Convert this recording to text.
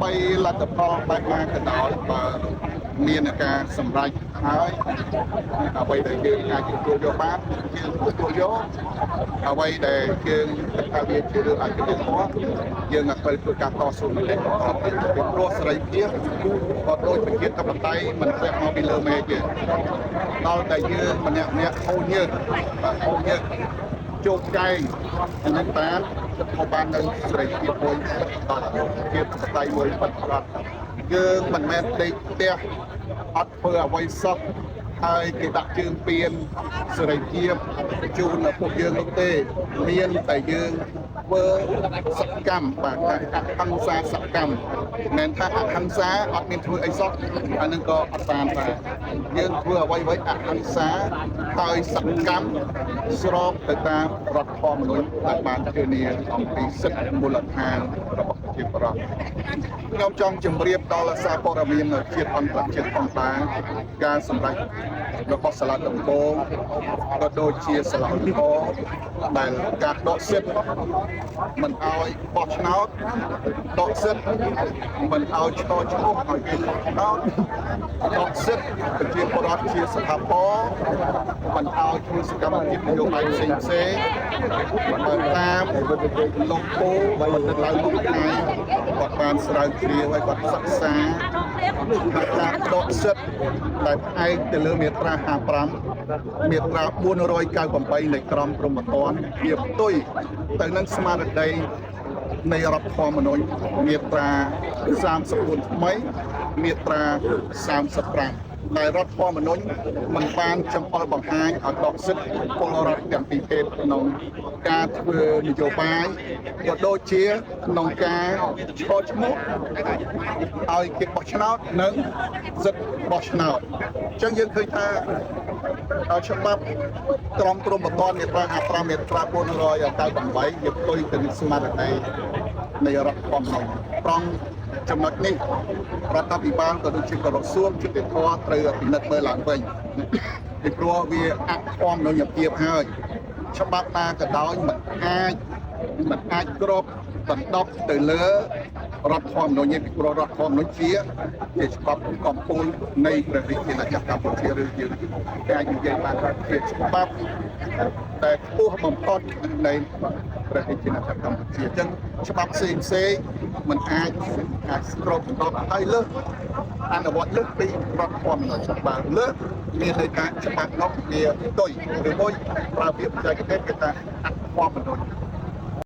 បីលទ្ធផលបែបណាក៏ដោយបើមានការសម្រេចហើយអ្វីដែលយើងអាចទទួលយកបានយើងទទួលយកអ្វីដែលយើងគិតថាវាជារឿងអយុត្តិធម៌យើងត្រូវធ្វើការតស៊ូមតិបន្តទៀតពីព្រោះសេរីភាពក៏ដូចប្រជាធិបតេយ្យមិនធ្លាក់មកពីលើមេឃទេដល់តែយើងម្នាក់ម្នាក់ហូរញើសបាទហូរញើសជោគចែងអានឹងបានទទួលបាននៅសេរីភាពមួយពិតប្រាកដភាពធិបតេយ្យមួយពិតប្រាកដយើងមិនមែនដេកផ្ទះអត់ធ្វើអ្វីសោះហើយគេដាក់ជើងពៀនសេរីភាពជូនដល់ពួកយើងនោះទេមានតែយើងធ្វើសកម្មបាទថាអហិង្សាសកម្មមិនមែនថាអហិង្សាអត់មានធ្វើអីសោះអានឹងក៏អត់បានដែរយើងធ្វើអ្វីៗអហិង្សាហើយសកម្មស្របទៅតាមរដ្ឋធម្មនុញ្ញដែលបានធានាអំពីសិទ្ធិមូលដ្ឋានរបស់ប្រជាពលរដ្ឋខ្ញុំចង់ជម្រាបដល់សារព័ត៌មានជាតិអន្តរជាតិផងដែរការសម្រេចរបស់សាលាដំបងក៏ដូចជាសាលាឧទ្ធរណ៍ដែលការដកសិទ្ធិមិនឲ្យបោះឆ្នោតដកសិទ្ធិមិនឲ្យឈរឈ្មោះឲ្យគេបោះឆ្នោតដកសិទ្ធិប្រជាពលរដ្ឋជាស្ថាពរមិនឲ្យធ្វើសកម្មភាពនយោបាយផ្សេងផ្សេងបើតាមលោកពូបណ្ឌិតឡៅលោកថ្ងៃគាត់បានស្រាវជ្រាវហើយគាត់សិក្សាថាការដកសិទ្ធិដែលផ្អែកទៅលើមាត្រា55មាត្រា498នៃក្រមព្រហ្មទណ្ឌវាផ្ទុយទៅនឹងស្មារតីនៃរដ្ឋធម្មនុញ្ញមាត្រា34ថ្មីមាត្រា35ដែលរដ្ឋធម្មនុញ្ញមិនបានចង្អុលបង្ហាញឲ្យដកសិទ្ធិពលរដ្ឋទាំងពីរភេទក្នុងការធ្វើនយោបាយក៏ដូចជាក្នុងការឈរឈ្មោះឲ្យគេបោះឆ្នោតនិងសិទ្ធិបោះឆ្នោតអញ្ចឹងយើងឃើញថាច្បាប់ក្រមព្រហ្មទណ្ឌមាត្រា55មាត្រា498វាផ្ទុយទៅនឹងស្មារតីនៃរដ្ឋធម្មនុញ្ញត្រង់ចំណុចនេះរដ្ឋាភិបាលក៏ដូចជាក្រសួងយុត្តិធម៌ត្រូវពិនិត្យមើលឡើងវិញពីព្រោះវាអធម្មនុញ្ញភាពហើយច្បាប់ណាក៏ដោយមិនអាចគ្របដណ្ដប់ទៅលើរដ្ឋធម្មនុញ្ញទេពីព្រោះរដ្ឋធម្មនុញ្ញជាច្បាប់កម្ពុជានៃព្រះរាជាណាចក្រកម្ពុជាឬយើងអាចនិយាយបានថាជាច្បាប់តែខ្ពស់បំផុតនៃព្រះរាជាណាចក្រកម្ពុជាអញ្ចឹងច្បាប់ផ្សេងផ្សេងមិនអាចអាចគ្របដណ្ដប់ហើយលើសអនុវត្តលើសពីរដ្ឋធម្មនុញ្ញច្បាប់លើសមានន័យថាច្បាប់នោះវាផ្ទុយឬមួយប្រើពាក្យបច្ចេកទេសគេថាអធម្មនុញ្ញ។